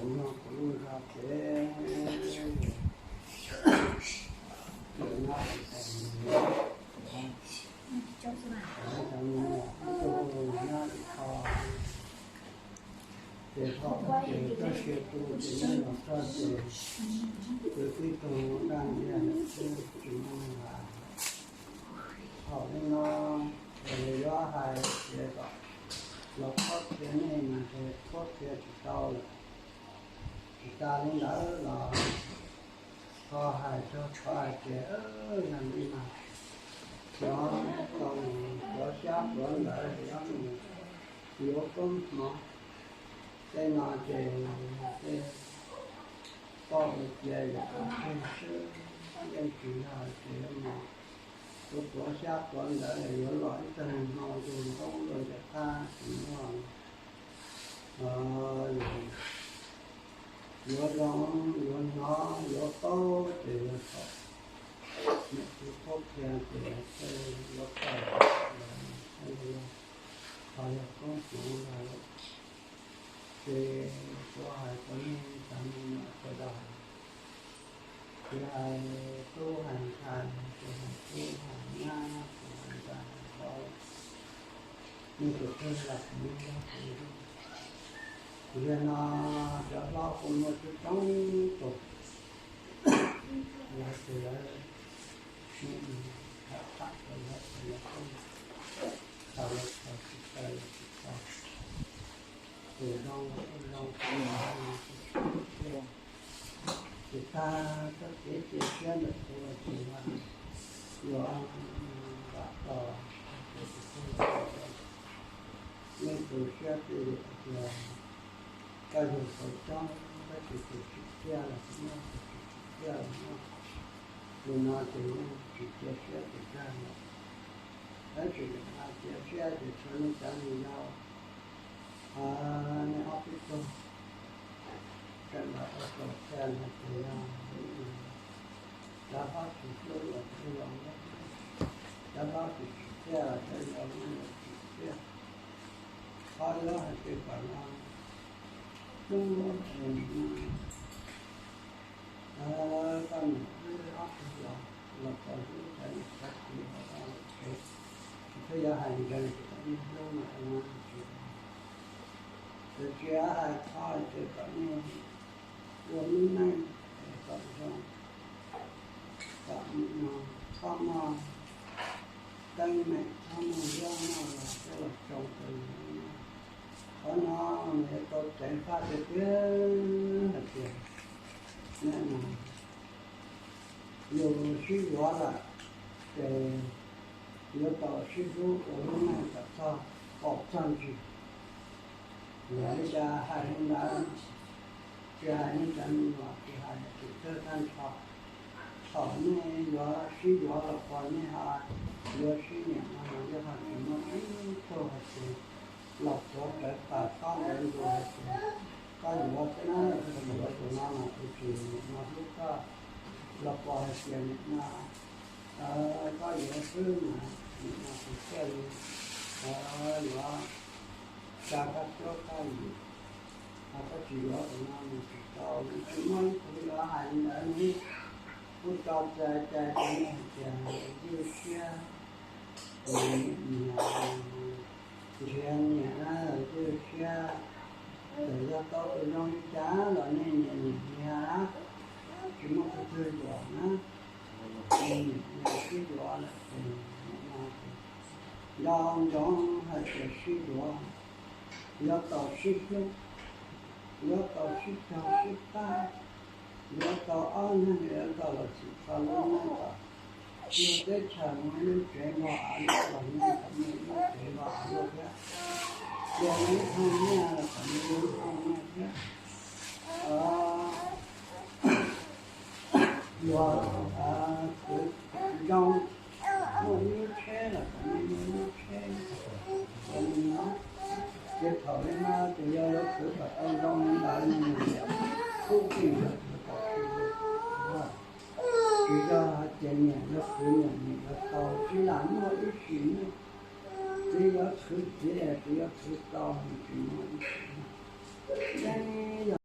Kuv lub zog kev, kuv nyob hauv tsev, cov me nyuam ib tug nyob ib qho, ces thaum ces txoj sia tu ces nyob los txog ces kwv tib tug daj ntiag xwb tsis muaj neeg hais. Thaum li no, ces yuav hais ces kom los qhuab qhia nej mas ces qhuab qhia tsis tau lawm. Tsis tas li ntawd los ho hais rau qhov hais tias yog li mas cov tau mus tuav xyab tuav ntawv yuav mus yuav koob hmoov, tej no ces tej poj ua cia yam ua qeeg xwb, yeej tsis yog hais tias yuav mus tuav tuav xyab tuav ntawv yuav los ib txog hmo ntuj npoob luaj ntiaj qab tsis muaj. Yuav zoo, yuav hnov, yuav paub ces yuav tau. Niam txiv qhuab qhia ces thiaj yuav tau, ho yog koob hmoov los ces kuv hais rau nej cov me nyuam sawv daws, tsis hais tub hais ntxhais, tsis hais tub hais nyab, tsis hais ntxhais hais vauv, nej tus twg los kuv yeej yog kuv. Yog no cov hlob kuj muaj coob coob tus, lawv ces lawv tham tham rau lawv, lawv kuj xav lawv xav tsis tau lawv tsis tau. Ces zoo los kuj zoo, tsis zoo los kuj tsis thiaj. Tsis tag txoj kev cia siab ntawm kuv los ces yuav vam txog ces tus kheej txog, yeej tu siab tias koj yug tau coob tab sis tus tsim txiaj los tsis muaj, tus tsim txiaj los muaj. Li no ces yeej tsis cia siab pes tsawg lawm. Tab sis nim no cia siab ces tshuav nej cov me nyuam, nej ob peb tug, sawv daws ua tau qhia no ces yog cov hlob tsis hlub los cov yau, cov hlob tsis tsim txiaj los cov yau yeej tsis tsim txiaj. Qhov yuav hais tias kom no hlub es nim no koj niam wb ob tug los, los tau hlub cov niam cov txiv los tau lawm ces, tsis txhob yuav hais nkees ces kom nej hlub mas no tsis, tiam sis hais qhov hais tias kom nej ua lub neej es kom zoo, kom nim no txhob muaj teeb meem, txhob muaj zab muaj los coj los tsoo rau yus lub neej. Qhov no nws yuav tau ceev faj tiag tiag hais tias nej no yus sib yuav lawm ces yuav tau sib hlub ua lub neej kom txog, kom txog ntsis. Yog li cas hais li ntawd, tsis hais nej cov me nyuam, tsis hais tus twg tag nrho. Thaum nej yuav sib yuav los pos nej ho yuav sib niam no los yeej ho tsis muaj ib tug hais tias los tuav rawv pam txhob ntawd ntug hais tias koj yuav xwb na, koj yuav tus no mas kuv tsis niam no hlub koj, los pos hais tias niam no koj yuav xwb mas niam no kuv thiaj li yuav tsa koj cuab koj yig, ho koj tsis yuav tus no mus tsis tau. Tsis muaj ib tug yuav hais li ntawd li. Kuj tso cai cai rau nej hais tias ywj siab, nrhiav niam ywj siab, txawm yog tau zoo li cas los nej niam niam nrhiav, tsis muaj tus twg yuam na. Nej niam sib yuav lawm ces nim no ces nco ntsoov hais tias sib yuav, yuav tau sib hlub, yuav tau sib cog sib pab, yuav tau ob neeg yuav tau los txhim txog lub neej kom yug teb chaws muaj lub tsev npog av luaj los nej kom muaj lub tsev npog av luaj thiab, yog lub thooj nyiaj los kom muaj lub thooj nyiaj thiab. Yuav, yuav zoo